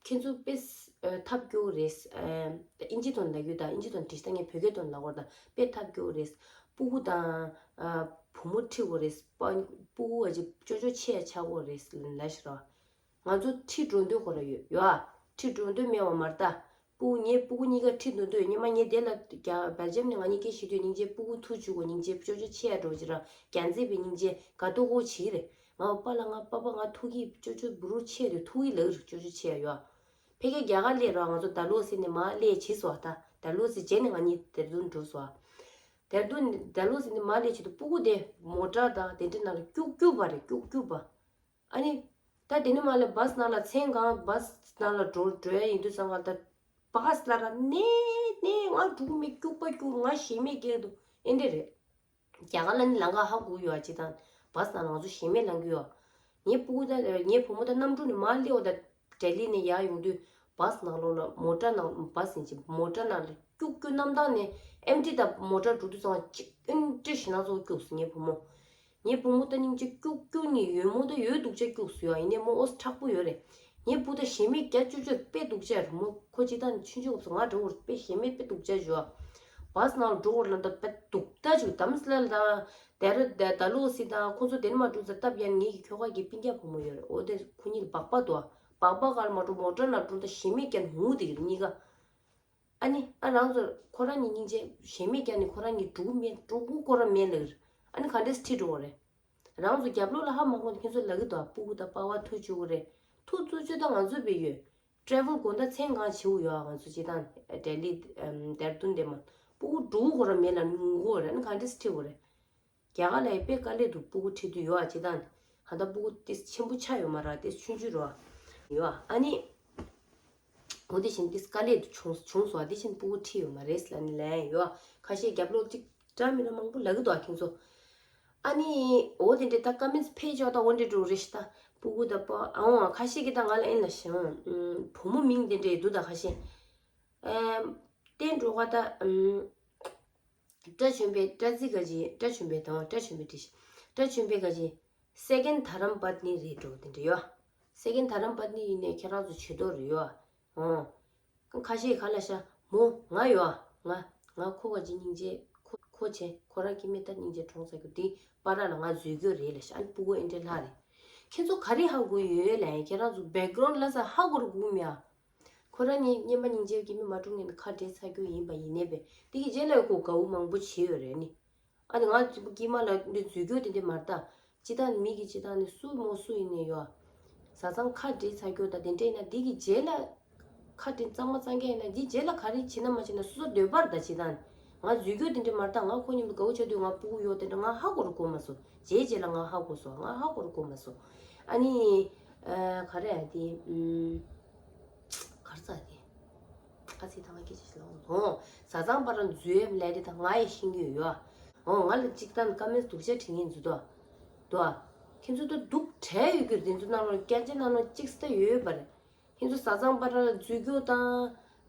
ཁྱེད་ཚོ་དཔེ་ཨ་ཐབས་སྐྱོ་རེད། ཨ་ད་ཨིན་ཇི་དོན་ལབ་ཡོད་ད། ཨིན་ཇི་དོན་བྲིས་ད། ངས་བོད་སྐད་དོན་ལབ་དགོས་ད། དཔེ་ཐབས་སྐྱོ་རེད། སྤུ་གུ་དང་ཨ་བུ་མོ་ཁྲིད་དགོས་རེད། སྤ་སྤུ་གུ་ཨ་ཅེ་ཅོ་ཅོ་ཆེ་ཡ་ཆགས་དགོས་རེད་ལབ་ཤི་ར། ང་ཚོ་ཁྲིད་འགྲོ་འདོད་ཁོ་ར་ཡོད་ཡོད་ཨ། ཁྲིད་འགྲོ་འདོད་མེད་པ་མ་རེད་ད། སྤུ་གུ་ངའི་སྤུ་གུ་གཉིས་ཀ་ཁྲིད་འགྲོ་འདོད། སྔོན་མ་ངའི་དེ་ལ་རྒྱ་སྦེལ་ཇམ་ནས་ང་གཉིས་སྐད་བཤད་དུས་སྙིང་རྗེ་སྤུ་གུ་ཐུག་བཅུག་གོ། སྙིང་རྗེ་ཅོ་ཅོ་ཆེ་ཡ་འགྲོ་ཅི་ར་རྒྱ་མཚོ་པའི་སྙིང་རྗེ་དགའ་སྡུག་གོ་བྱེད་ཀྱི་རེད། ང་པ་ལ་ང་པ་པ་ང་ཐུག་གི་ཅོ་ཅོ་བུ་རུ་ཆེ་རེད། ཐུག་གི་ལགས་རེད། ཅོ་ཅོ་ཆེ་ཡ་ཡོད། ཕ་གིར་རྒྱ་གར་སླེབས་རོགས། ང་ཚོ་ཌལ་ཧོ་སི་ནས་མར་སླེབས་བྱས་སོ། ད་ཌལ་ཧོ་སི་རྗེས་ནས་ང་གཉིས་ཌེ་ར་ལྡུན་འགྲོ་སོ། ཌེ་ར་ལྡུན་ཌལ་ཧོ་སི་ནས་མར་སླེབས་བྱས་དུས་སྤུ་གུ་དེ་མོ་ཊ་དང་དེ་འདྲ་ནང་ལ་སྐྱུག་སྐྱུག་པ་རེད། སྐྱུག་སྐྱུག་པ། ཨ་ནི། ད་དེ་ནས་མར་ལ་བྷ་སི་ནང་ལ་མཚན་གང་བྷ་སི་ནང་ལ་འགྲོ་འགྲོ་ཡ་ཡིན་དུས་ཙང་ང་ད་བྷ་སི་ལ་ར་ནས་ནས་ང་འགྲོ་གི་མེད། སྐྱུག་པ་སྐྱུག་ང་ཞེ་མེད་སྐྱེ་གི་འདུག་ཨེ་འདྲ་རེད། རྒྱ་གར་ལ་ནི་ལམ་ཁ་ཧ་གོ་ཡོད་ཨ། ཅི་དང་བྷ་སི་ནང་ལ་ང་ཚོ་ཞེ་མེད་ལངས་ཀྱི་ཡོད། ངའི་སྤུ་གུ་ད་ངའི་བུ་མོ་ད་གནམ་གྲུ་ནས་མར་སླེབས་པ་ད་ལྡི་ལི་ནས་ཡར་ཡོང་དུས་བྷ་སི་ནང་ལོགས་ལ་མོ་ཊ་ནང་བྷ་སི་ཡིན་གཅིག་མོ་ཊ་ནང་ལ་སྐྱུག་སྐྱུག་གནམ་ཐང་ནས་ཨེམ་ཊི་ད་མོ་ཊ་འགྲོ་དུས་ཙང་གཅིག་ཨེ་འདྲ་ཞེ་ན་ཚོ་སྐྱུག་སོང་ངའི་བུ་མོ། ངའི་བུ་མོ་ད་སྙིང་རྗེ་སྐྱུག་སྐྱུག་ནི་ཡོད་མོ་ད་ཡོད་སྡུག་ཅག་སྐྱུག་སོང་ཡ། ཡིན་ནའི་མོ་ཨོ་སི་མཁྲེགས་པོ་ཡོད་རེད། ངའི་བུ་ད་ཞེ་མེད་རྒྱ་ཅོ་ཅོ་དཔེ་སྡུག་ཅག་རེད་མོ། ཁོ་ཅི་ད་ནི་ཆུང་ཆུང་སྐབས་སུ་ང་འགྲོ་བར་དཔེ་ཞེ་མེད་དཔེ་སྡུག་ཅག་བྱོས། བྷ་སི་ནང་ལ་འགྲོ་བར་ལ་ད་དཔེ་སྡུག་ད་བྱོས། དམ་སི་ལ་ལ་དང་དེ་ར་ད་ད་ལོ་སི་དང་ཁོ་ཚོ་དེ་ནི་མ་འགྲོ་ཚ་སྟབས་ཡག་ངེད་ཀྱི་ཁྱོ་ག་གི་སྤུན་ཀྱག་བུ་མོ་ཡོད་རེད། ཨོ་དེ་ཁོ་གཉིས་ལ་སྦག་སྦག་འདུག་སྦག་སྦག་གར་མ་འགྲོ་མོ་ཊ་ནང་འགྲོ་ད་ཞེ་མེད་རྒྱ་ནི་ཧུང་དེ་གི་རེད་གཉིས་ཀ། ཨ་ནི་ཨ་རང་ཚོར་ཁོ་རང་གཉིས་སྙིང་རྗེ་ཞེ་མེད་རྒྱ་ནི་ཁོ་རང་གཉིས་འགྲོ་གི་མེད། འགྲོ་གི་ཁོ་རང་མེད་ལབ་ཀྱི་རེད། ཨ་ནི་ག་འདྲས་ཁྲིད་འགྲོ་བ་རེད། རང་ཚོ་རྒྱབ་ལོགས་ལ་ཧ་མ་གོ་ནས་ཁྱེད་ཚོ་ལབ་ཀྱི་འདུག་སྤུ་གུ་དང་པ་ཕ་ཐུག་བཅུག་གི་རེད། ཐུག་བཅུག་བཅུག་ད་ང་ཚོ་བས་ཡོད། ཊེ་རེ་ཝལ་དགོང་དག་མཚན་གང་བྱེད་དགོས་ཡོད་ང་ཚོ་སྤྱིར་བཏང་ལྡི་ལི་ཨམ་ལྡེ་ར་ལྡུན་དེ་མ། སྤུ་གུ་འགྲོ་གི་ཁོ་རང་མེད་ལ་ངུ་གི་རེད། ཨ་ནི་ག་འདྲས་ཁྲིད་དགོས་རེད། རྒྱ་གར་ལ་ཡི་དཔེ་དཀའ་ལས་འདུག་སྤུ་གུ་ཁྲིད་དུས་ཡོད་ཨ། སྤྱིར་བཏང་ཧ་ད་སྤུ་གུ་ཏིས་ཆེན་པོ་ཆགས་ཡོད་མ་རེད། ཏིས་ཆུང་ཆུང་རེད་ཡོད་ཨ། ཨ་ནི། འོ་དེ་བཞིན་ཏིས་དཀའ་ལས་འདུག་བྱུང་བྱུང་སོང་། དེ་བཞིན་སྤུ་གུ་ཁྲིད་ཡོད་མ་རེད་ལབ་ནི་ལན་ཡོད་ཨ། ཁ་ཤས་རྒྱབ་ལོགས་གཅིག་འདྲ་མི་འདྲ་མང་པོ་ལབ་ཀྱི་འདུག་ཨ་ཁྱེད་ཚོ། ཨ་ནི། འོ་དེ་འདྲས་ད་ཀ་མེན་ཊི་ཕེ་ཅོག་ད་འོ་འདྲས་འགྲོ་རེད་ཤི་ད། སྤུ་གུ་ད་པ་ཨང་ཁ་ཤས་ཀྱིས་ད་ང་ལ་ཨེ་ལ་ཞང་བུ་མོ་མིང་དེ་འདྲས་འདུག་ད་ཁ་ཤས། ཨེམ། བསྟན་འགྲོ་ག་ད་ཨམ། སྐྲ་ཆུན་པའི་སྐྲ་རྩི་ག་ཅི་སྐྲ་ཆུན་པའི་དང་སྐྲ་ཆུན་པའི་དྲིས། སྐྲ་ཆུན་པའི་ག་ཅི། སེ་ཀེན་ཌི་དྷ་རམ་པ་ཏི་ནི་རེད་འགྲོ་དེ་འདྲ་ཡོད། སེ་ཀེན་ཌི་དྷ་རམ་པ་ཏི་ནི་ཡིན་ནའི་ཁྱེད་རང་ཚོ་བྱེད་དོ་རེད་ཡོད། ཨོ། ཁ་ཤས་ག་ལ་ཤ་མོ་ང་ཡོད། ང་ང་ཁོ་ག་ཅི་སྙིང་རྗེ་ཁོ་ཁོ་བྱེད་ཁོ་རང་སྐྱེ་དམན་ད་སྙིང་རྗེ་གྲོངས་ཚར་རྒྱུ་དེ་པ་ར་ལ་ང་འཛུལ་རྒྱུ་རེད་ལ་ཤ་ཨ་ནི་སྤུ་གུ་ཨེ་འདྲ་ལྷག་རེད། ཁྱེད་ཚོ་ག་རེ་ཧ་གོ་ཡོད་ལ་ཡ་ཁྱེད་རང་ཚོ་བེག་གྷ་རོན་ཌི་ལ་ས་ཧ་གོ་རུ་གོ་མེད་ཨ། ཁོ་རང་གཉིས་སྔོན་མ་སྙིང་རྗེ་སྐྱེ་དམན་མ་གྲོངས་ངེས་ནས་ཁ་བྲལ་ཚར་རྒྱུ་ཡིན་པ་ཡིན་ནའི་བས་དེ་གི་རྗེས་ལ་ཁོ་དགའ་བོ་མང་པོ་བྱེད་ཡོད་རེད་ནི། ཨ་ནི་ང་ཚོ་སྐྱེས་མ་ལ་འདི་འཛུལ་རྒྱུ་དེ་འདྲ་མ་རེད་ད། སྤྱི་བཏང་མི་གི་སྤྱི་བཏང་ནི་སུ་མོ་སུ་ཡིན་ནའི་ཡོད། བཟའ་ཚང་ཁ་བྲལ་ཚར་རྒྱུ་ད་དེ་འདྲ་ཡིན་ན་འདི་གི་རྗེས་ལ། ཁ་བྲལ་གཙང་མ་གཙང་རྐྱང་ཡིན་ན་འདི་རྗེས་ལ་ག་རེ་བྱེད་ན་མ་བྱེད་ན་སོ་སོ་འདོད་པར་ད་སྤྱི་བཏང་ནི། ང་འཛུལ་རྒྱུ་དེ་འདྲ་མ་རེད་ད། ང་ཁོ་མཉམ་དུ་དགའ་བོ་བྱ་དུས་ང་སྤུ་གུ་ཡོད་དེ་འདྲ་ང་ཧ་གོ་རུ་གོ་མ་སོང་། རྗེས་རྗེས་ལ་ང་ཧ་གོ་སོང་། ང་ཧ་གོ་རུ་གོ་མ་སོང་། ཨ་ནི། ཨ་ག་རེ་ཨ་དེ། ཨུམ། གར་ས་དེ། ཨ་ཙི་ད་ང་སྐད་ཆ་ཞིག་ལ་འོང་། བཟའ་ཚང་བར་ལ་འཛུལ་ཡས་ལས་དེ་ད་ང་ཡི་ཤེས་ཀྱི་ཡོད། འོང་ང་ལ་གཅིག་ད་ཀ་མེན་ཊི་སྡུག་ཅག་བྲིས་མཁན་འཛུལ་དོ། དོ། ཁྱེད་ཚོ་ད་སྡུག་བྲལ་ཡོད་རྒྱུ་རེད། དེ་ཚོ་ནང་ལོགས་སྐད་ཆ་ནང་ལོགས་གཅིག་སྟེ་ཡོད་པ་རེད། ཁྱེད་ཚོ་བཟའ་ཚང་བར་ལ་འཛུལ་རྒྱུ་དང་།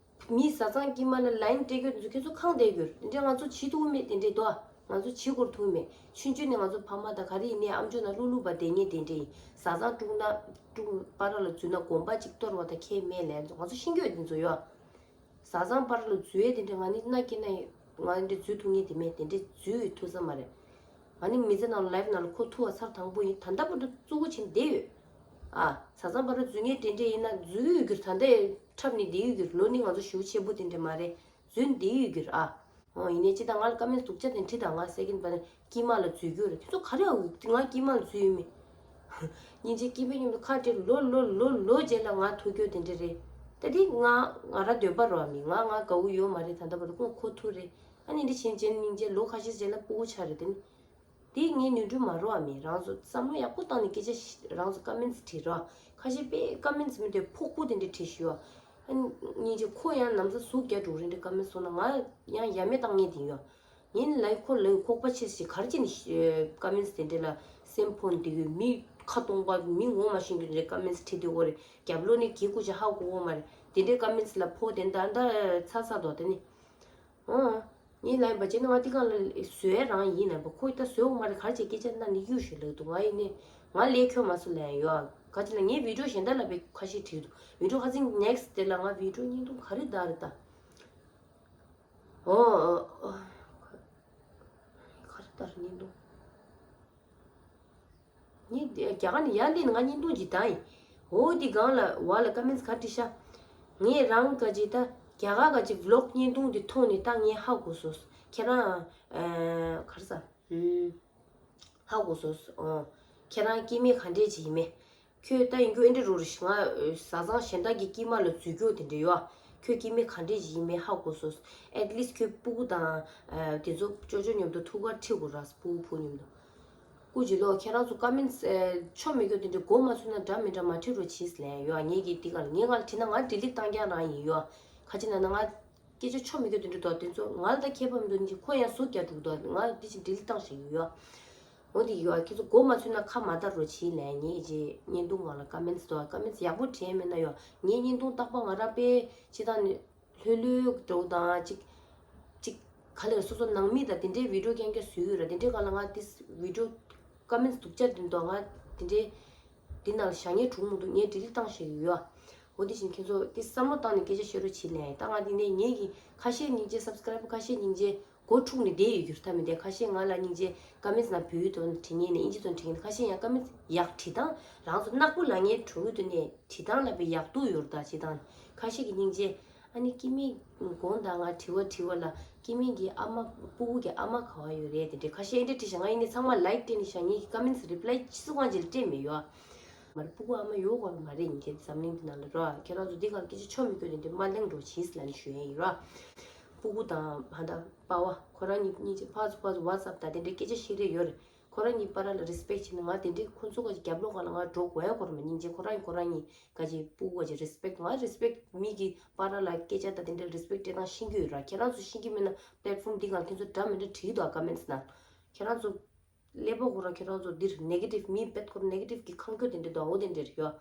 མི་བཟའ་ཚང་དཀྱིལ་མ་ལ་ལའིན་སྤྲད་རྒྱུ་དེ་ཚོ་ཁྱེད་ཚོ་ཁེངས་བསྡད་རྒྱུ་རེད། དེ་འདྲ་ང་ཚོ་བྱེད་ཐུབ་མེད་དེ་འདྲས་དོ། ང་ཚོ་བྱེད་དགོས་ཐུག་མེད། ཆུང་ཆུང་ནས་ང་ཚོ་ཕ་མ་དང་ག་རེ་ཡིན་ནའི་ཨམ་ཅོག་ནང་བླུག་བླུག་པ་བསྡད་མཁན་དེ་འདྲ་ཡིན། བཟའ་ཚང་དཀྲུག་ན་དཀྲུག་པ་ར་ལ་འཛུལ་ན་གོམ་པ་གཅིག་གཏོར་བ་དང་ཁྱད་མེད་ལས་ང་ཚོ་ཤེས་ཀྱི་ཡོད་དེ་ཚོ་ཡོད། བཟའ་ཚང་པ་ར་ལ་འཛུལ་ཡས་དེ་འདྲ་ང་ནི་མནའ་སྐྱེལ་ན་ཡི་ང་འདྲ་འཛུལ་ཐུབ་མཁན་དེ་མེད། དེ་འདྲ་འཛུལ་ཐུབ་ས་མ་རེད། ཨ་ནི་མི་ཚེ་ནང་ལ་live་ནང་ལ་ཁོ་ཐུག་པ་ཚར་དང་པོ་ཡིན། ད་ལྟ་བར་དུ་བཙུགས་པ་བྱས་ནས་བསྡད་ཡོད། ཨ། བཟའ་ཚང་བར་དུ་རྫུས་ངན་འདྲེ་འདྲེ་ཡིན་ན་རྫུས་ཡོད་གྱུར། ད་ལྟ་འཁྲབ་ནས་བསྡད་ཡོད་གྱུར། ལོ་ནི་ང་ཚོ་ཞེ་པོ་ཆེན་པོ་དེ་འདྲ་མ་རེད། རྫུས་ནས་བསྡད་ཡོད་གྱུར། ཨ། ཨོ། ཡིན་ནའི་ཅི་ད་ང་ལ་ཀ་མེན་སྡུག་ཅག་དེ་འདྲ་བྲིས་དང་། ང་ཟེར་གྱིན་པ་ནི་དཀྱིལ་མ་ལ་རྫུས་གྱུར་རེད། དེ་ཚོ་ག་རེ་ཨ། ང་དཀྱིལ་མ་ལ་རྫུས་ཡོད་མེད། སྙིང་རྗེ་སྐྱིད་པའི་མཉམ་དུ་ཁ་བྲལ་ལོ་ལོ་ལོ་ལོ་རྗེས་ལ་ང་ཐུག་རྒྱུ་དེ་འདྲ་རེད། ད་དེ་ང་ང་རང་འདོད་པ་རོ། ཨ་མི་ང་ང་དགའ་བོ་ཡོད་མ་རེད། ད་ལྟ་བར་དུ་ཁོ་ཁོ་ཐུག་རེད། ཨ་ནི་འདི་བྱས་རྗེས་སྙིང་རྗེ་ལོ་ཁ་ཤས་རྗེས་ལ་སྤུ་གུ་ཆགས་རེད། དེ་ནི་དེ་ངའི་ནོར་འཁྲུལ་མ་རེད། ཨ་མི་རང་ཚོ་བསམ་བློ་ཡག་པོ་བཏང་ནས་སྐད་ཆ་ཞིག་རང་ཚོ་ཀ་མེན་སི་བྲིས་རོགས། ཁ་ཤས་དཔེ་ཀ་མེན་སི་མི་དེ་ཕོག་པོ་དེ་འདྲ་བྲིས་ཤོག། ཨ་ནི་སྙིང་རྗེ་ཁོ་ཡང་ནམ་ཟླ་ཟུག་རྒྱ་འགྲོ་རེད་འདྲ་ཀ་མེན་སི་སོང་ན་ང་ཡང་ཡ་མེད་བཏང་ངེས་དེ་ཡོད། ངས་ལའིག་ཁོ་ལའིག་ཁོག་པ་ཆེ་ཞིག་ག་རེ་བྱས་ནས་ཀ་མེན་སི་དེ་འདྲ་ལ་སེམས་ཕོག་འདི་གི་མི་ཁ་སྟོང་པ་མི་ངོ་མ་ཤེས་རྒྱུ་འདྲ་ཀ་མེན་སི་བྲིས་དེ་གོ་རེད། རྒྱབ་ལོགས་ནས་གི་ཀུ་ཅི་ཧ་གོ་གོ་མ་རེད། དེ་འདྲའི་ཀ་མེན་སི་ལ་ཕོག་དེ་འདྲ་འདྲ་ཚ་ཚ་དོ་དེ་ནི། ཨོ། ངས་ལབ་པ་བྱས་ན་ང་འདི་གང་ལ་བཟོས་རང་ཡིན་ལབ་པ། ཁོས་ད་བཟོས་འོ་མ་རེད། ག་རེ་བྱས་སྐད་ཆ་གནང་ནི་གཡུག་ཞིག་ལབ་འདུག། ང་ཡིན་ནི་ང་ལས་ཁྱོད་མ་སུ་ལན་ཡོད་ཨ། ག་ཅི་ལ་ངས་བི་ཌིའོ་གཞན་དག་ལ་བས་ཁ་ཤས་བྲིས་འདུག། བི་ཌིའོ་ཁ་སང་ནེག་སི་ཊི་དེ་ལ་ང་བི་ཌིའོ་བརྙན་ཐུང་ག་རེ་བཏང་རེད་ད། ཨོ་ཨོ་ཨོ། ག་རེ་བཏང་རེད་བརྙན་ཐུང་། ངས་རྒྱ་གར་ནས་ཡར་སླེབས་ནས་ང་བརྙན་ཐུང་ཅིག་བཏང་ཡིན། འོ་དེ་སྒང་ལ་བ་ལ་ཀ་མེན་སི་ག་བྲིས་ཤག། ངས་རང་ག་ཅིག་ད་རྒྱ་གར་ག་ཅིག་བི་ལོག་བརྙན་ཐུང་དེ་མཐོང་ནས་ད་ངས་ཧ་གོ་སོང་། ཁྱེད་རང་ཨ་ག་རེ་ཟ། ཧུམ། ཧ་གོ་སོང་། ཨོ། ཁྱེད་རང་སྐྱེ་དམན་ག་འདྲས་ཅིག་ཡིན་མེད། ཁྱོད་ད་ཡིན་རྒྱུ་ཨེ་འདྲ་རུ་རེད་ཤག། ང་བཟའ་ཚང་གཞན་དག་གི་དཀྱིལ་མ་ལ་འཛུལ་རྒྱུ་དེ་འདྲ་ཡོད་ཨ། ཁྱོད་སྐྱེ་དམན་ག་འདྲས་ཅིག་ཡིན་མེད་ཧ་གོ་སོང་། ཨེཊ་ལིསི་ཁྱོད་སྤུ་གུ་དང་དེ་ཚོ་ཅོ་ཅོ་མཉམ་དུ་ཐུག་གར་ཁྲིད་དགོས་ར། སྤུ་གུ་ཕྲུ་གུ་མཉམ་དུ། སྐུ་མཁྱེན་ལོ། ཁྱེད་རང་ཚོ་ཀ་མེན་སི་ཆོ་མེད་རྒྱུ་དེ་འདྲ་མགོ་མ་ཚོས་ན་འདྲ་མི་འདྲ་མ་བྲིས་རོགས་བྱེད་ལན་ཡོད་ཨ། ངེད་ཀྱིས་འདི་ག་ལ་ངས་ང་ལ་བྲིས་ན་ང་ཌི་ལིཊ་བཏང་རྐྱང་རང་ཡིན་ཡོད་ཨ། ཁ་ཅིག་ན་ན་ང་སྐད་ཆ་ཆོ་མེད་རྒྱུ་དེ་འདྲ་འདུག། དེ་ཚོ་ང་ལ་ད་ཁྱད་པར་མི་འདུག། ཁོ་ཡང་ཟུག་རྒྱག་འདུག་འདུག། ང་འདི་ཅིག་ཌི་ལིཊ་བཏང་བཞག་ཡོད་ཡོད། འོ་འདི་ཡོད། ཁྱེད་ཚོ་མགོ་མ་ཚོས་ན་ཁ་མ་བརྡ་རོགས་བྱེད་ལན། ངས་རྗེས་བརྙན་ཐུང་ནང་ལ་ཀ་མེན་སི་འདུག། ཀ་མེན་སི་ཡག་པོ་བྲིས་མེད་ན་ཡོད། ངས་བརྙན་ཐུང་བཏགས་པ་ང་རང་དཔེ་ཅི་ད་ནི་ལྷོད་ལྷོད་འདྲ་བོ་དང་ཅིག་ཅིག་ག་ལེར་སོ་སོ་ནང་མི་དང་དེ་འདྲའི་བི་ཌིའོ་རྐྱང་རྐྱང་བཟོས་ཡོད་ར། དེ་འདྲའི་སྒང་ལ་ང་དེ་བི་ཌིའོ་ཀ་མེན་སི་སྡུག་ཅག་དེ་འདུག། ང་དེ་འདྲའི་འདི་ནང་ལ་བཞག་མཁན་གྲུང་མི་འདུག། ངས་ཌི་ལིཊ་བཏང་བཞག་ཡོད་ཡ། འོ་དེ་བཞིན་ཁྱེད་ཚོ་དེ་བསམ་བློ་བཏང་ནས་སྐད་ཆ་བཤད་རོགས་བྱེད་ལན། ད་ང་དེ་ནས་ངེད་ཀྱི་ཁ་ཤས་སྙིང་རྗེ་སབ་སི་ཀ་རའིབ་ཁ་ཤས་སྙིང་རྗེ་སྒོ་འཁྲུག་ནས་བསྡད་ཡོད་རྒྱུ་ད་མི་བསྡད། ཁ་ཤས་ང་ལ་སྙིང་རྗེ་ཀ་མེན་སི་ནང་བོད་ཡིག་ཐོག་ནས་བྲིས་མཁན་ནས་ཨིན་ཇི་ཐོག་ནས་བྲིས་མཁན། ཁ་ཤས་ཡང་ཀ་མེན་སི་ཡག་བྲིས་སྟངས་རང་ཚོ་ནག་པོ་ལབ་མཁན་གྲུང་ཡོད་དུ་ནས་བྲིས་སྟངས་ལ་དཔེ་ཡག་སྡུག་ཡོད་རེད། ད་བྲིས་སྟངས་ཁ་ཤས་ཀྱི་སྙིང་རྗེ། ཨ་ནི་སྐྱེ་དམན་དགོངས་དག། ང་དྲི་བ་དྲི་བ་ལ་སྐྱེ་དམན་གྱི་ཨ་མ་སྤུ་གུ་གི་ཨ་མ་ག་བ་ཡོད་རེད་དེ་འདྲས་ཁ་ཤས་ཨེ་འདྲས་དྲིས་ཤག། ང་ཡིན་ནའི་ཚང་མ་ལའིཀ་སྤྲད་ནས་ཤག། ངས་ཀ་མེན་སི་རི་པི་ལའི་ཅི་སུ་གང་ཅིག་ལ་སྤྲད་མེད་ཡོད་ཨ། མ་རེད། སྤུ་གུ་ཨ་མ་ཡོད་དགོས་མ་རེད། ཡིན་གྱི་འཛམ་གླིང་འདི་ནང་ལ་རོ། ཁྱེད་རང་ཚོ་འདི་གར་སྐད་ཆ་ཆོ་མི་སྐྱོ་དེ་འདྲས་མ་གླེང་རོགས་བྱིས་ལབ་ནས་ཞུ་ཡས་ཡིན་རོ། སྤུ་གུ་དང་ཧ་ད་པ་བ་ཁོ་རང་གཉིས་གཉིས་ཀྱི་ཕར་ཚུར་ཕར་ཚུར་ཝ་ཊི་སབ་དང་དེ་འདྲས་སྐད་ཆ་བཤད་རེས་ཡོད་རེད། ཁོ་རང་གཉིས་བར་ལ་རི་སི་པེག་བྱས་ནས་ང་དེ་འདྲས་ཁོ་ཚོ་ག་ཅིག་རྒྱབ་ལོགས་ག་ལ་ང་འགྲོ་དགོས་ཡ་ཁོ་རང་མ་སྙིང་རྗེ། ཁོ་རང་གཉིས་ཁོ་རང་གཉིས་ག་ཅིག་སྤུ་གུ་ག་ཅིག་རི་སི་པེག་ང་རི་སི་པེག་མི་གི་བར་ལ་སྐད་ཆ་དང་དེ་འདྲས་རི་སི་པེག་སྤྲད་སྟངས་ཤེས་ཀྱི་ཡོད་ར། ཁྱེད་རང་ཚོ་ཤེས་ཀྱི་མེད་ན་པི་ལེཊ་ཕོམ་འདི་ག་ལ་ཁྱེད་ཚོ་འདྲ་མི་འདྲ་བྲིས་འདུག་ཨ། ཀ་མེན་སི་ནང་ཁྱེད་རང་ཚོ་ཀླད་པ་ཁོ་ར་ཁྱེད་རང་ཚོ་འདིར་ནེ་གེ་ཊིབ་མི་བེད་ཁོ་ར་ནེ་གེ་ཊིབ་གི་ཁང་སྐྱོ་དེ་འདྲ་འདུག་ཨ། འོ་དེ་འདྲ་རེད་ཡོད།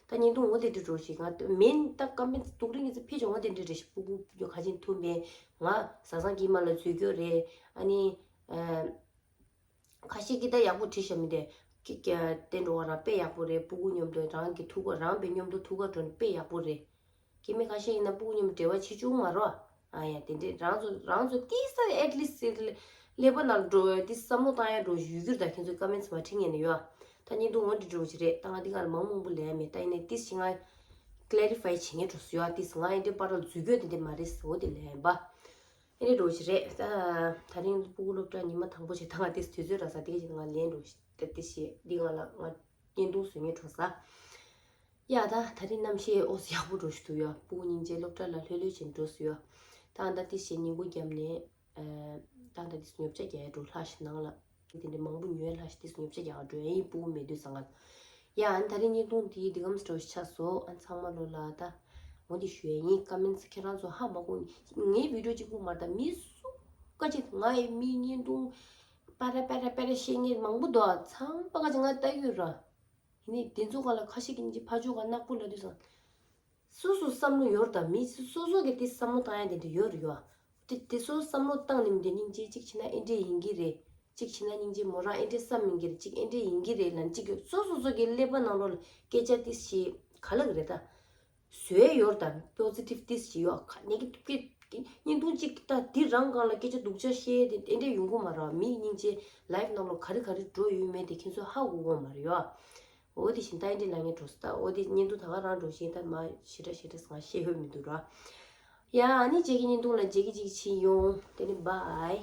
ད་བརྙན་ཐུང་འོ་དེ་འདྲ་འགྲོ་ཞིག་ང་མེན་ད་ཀ་མེན་སི་སྡུག་རིང་གི་ཚེ་ཕེ་ཆོག་འོ་དེ་འདྲ་རེད་ཞིག། སྤུ་གུ་ཁ་ཆེན་ཐུམ་པས་ང་བཟའ་ཚང་དཀྱིལ་མ་ལ་འཛུལ་རྒྱུ་རེད། ཨ་ནི་ཨ། ཁ་ཤས་ཀྱིས་ད་ཡག་པོ་བྲིས་ཤག་མི་དེ། ཀི་ཀ་བསྟན་འགྲོ་བ་རང་དཔེ་ཡག་པོ་རེད། སྤུ་གུ་མཉམ་དུ་རང་གི་ཐུག་ག་རང་དཔེ་མཉམ་དུ་ཐུག་ག་འགྲོ་ནི་དཔེ་ཡག་པོ་རེད། སྐྱེ་དམན་ཁ་ཤས་ཡིན་ན་སྤུ་གུ་མཉམ་དུ་འབྲེལ་བ་བྱེད་བཅུག་མ་རོགས། ཨ་ཡ་དེ་འདྲས་རང་ཚོ་རང་ཚོ་ཏིས་ས་ཨེཊ་ལིསི་ཀླད་པ་ནང་འགྲོ་ཏིས་བསམ་བློ་བཏང་ཡ་འགྲོ་ཡོད་རྒྱུར་ད་ཁྱེད་ཚོས་ཀ་མེན་སི་མ་བྲིས་ངེས་ནས་ཡོད། ད་བརྙན་ཐུང་འོ་འདྲ་འགྲོ་གི་རེད། ད་ང་འདི་ག་ལ་མང་མང་པོ་ལས་ཡ་མེད། ད་ཡིན་ནའི་ཏིས་ཞིག་ང་ཀླེ་རི་ཕའི་བྱེད་ངེས་འགྲོ་སོང་ཡོད། ཏིས་ང་ཨེ་འདྲས་པར་ལ་འཛུལ་རྒྱུ་དེ་འདྲས་མ་རེད་ཟེར་འོ་དེ་ལས་ཡིན་པ། ཨེ་འདྲས་འགྲོ་གི་རེད། ད་ད་རིང་སྤུ་གུ་སློབ་གྲྭ་ཉི་མ་དང་པོ་བྱས། ད་ང་ཏིས་དུས་ཚོད་རག་ས་དེ་ག་ཅིག་ང་ལེན་འགྲོ་ད་ཏིས་ཞིག་འདི་ག་ལ་ང་བརྙན་ཐུང་བཟོ་ངེས་འགྲོ་ས། ཡ་ད་ད་རིང་གནམ་གཤིས་ཨོ་ཙི་ཡག་པོ་འགྲོ་ཞིག་འདུག་ཡ། སྤུ་གུ་སྙིང་རྗེ་སློབ་གྲྭ་ལ་ལྷོད་ལྷོད་བྱས་འགྲོ་སོང་ཡ། ད་ད་ཏི་ཞེ་ཉིན་གུང་རྒྱབ་ནས་ཨ། ད་ད་ཏི་ཉོ་ཆ་རྒྱག་ཡ་འགྲོ་ལྷ་ཞིག་ནང་ལ། དེ་འདྲ་མང་པོ་ཉོ་ཡ་ལྷ་ཞིག་ཏི་ཉོ་ཆ་རྒྱག་འགྲོ་ཡ་ཡིན། སྤུ་གུ་མེད་དུས་ཙང་ང་། ཡ་ཨ་ནི་ད་རིང་བརྙན་ཐུང་དེ་འདི་གམ་སྤྲོ་ཞིག་ཆགས་སོང་། ཨ་ཚང་མ་ལོ་ལ་ད་འོ་འདི་ཞུ་ཡ་ཡིན། ཀ་མེན་སི་ཁྱེད་རང་ཚོ་ཧ་མ་གོ། ངའི་བི་ཌིའོ་གཅིག་པུ་མ་རེད། ད་མི་སུ་ཀ་ཅིག་ང་ཡི་མི་བརྙན་ཐུང་པ་ར་པ་ར་པ་ར་བཤད་མཁན་མང་པོ་འདུག། ཨ་ཚང་མ་ཀ་ཅིག་ང་ལྟ་གི་ཡོད་ར། ཡིན་ནའི་དེ་ཚོ་ག་ལ་ཁ་ཤས་ཀྱི་ཉིན་གྱི་ཕ་ཇོ་ག་ནག་པོ་ལབ་དུས་སང་། སོ་སོ་བསམ་བློ་ཡོད་རེད་ད། མི་སོ་སོ་གི་དེ་བསམ་བློ་བཏང་ཡ་དེ་འདྲ་ཡོད་རེད་ཡ། དེ་དེ་སོ་སོ་བསམ་བློ་བཏང་ནས་མི་དེ་སྙིང་རྗེ་གཅིག་བྱས་ན་ཨེ་འདྲས་ཡིན་གྱི་རེད། གཅིག་བྱས་ན་སྙིང་རྗེ་མོ་རང་ཨེ་འདྲས་བསམ་ཡིན་གྱི་རེད། གཅིག་ཨེ་འདྲས་ཡིན་གྱི་རེད་ལབ་གཅིག་གི་སོ་སོ་སོ་གི་ཀླད་པ་ནང་ལོགས་ལ་སྐད་ཆ་དེ་ཞིག་ག་ལ་གི་རེད་ད། བཟོས་ཡོད་རེད་ད། པོ་སི་ཊིབ་དེ་ཞིག་ཡོད་ཁ་ནེ་གེ་ཊིབ་ཀྱི་ བརྙན་ཐུང་གཅིག་ད་འདི་རང་སྒང་ལ་སྐད་ཆ་སྡུག་ཅག་བཤད་དེ་དེ་འདྲས་ཡོང་གི་མ་རེད། མི་སྙིང་རྗེ། ལའིབ་ནང་ལ་ག་རེ་ག་རེ་འགྲོ་ཡོད་མེད་དེ་ཁྱེད་ཚོས་ཧ་གོ་གི་མ་རེད་ཡ། འོ་དེ་བཞིན་ད་ཨེ་འདྲས་ལ་ངས་འགྲོ་སོང་། ད་འོ་དེ་བརྙན་ཐུང་ད་ག་རང་འགྲོ་བཞིན་ད་མ་ཞེ་དྲག་ཞེ་དྲག་ང་བཤད་ཡོད་མི་འདུག་ར། ཡ་ཨ་ནི་རྗེས་ཀྱི་བརྙན་ཐུང་ལ་མཇལ་གི་ཅིག་བྱེད་ཡོང་། དེ་ནི་བྷའི།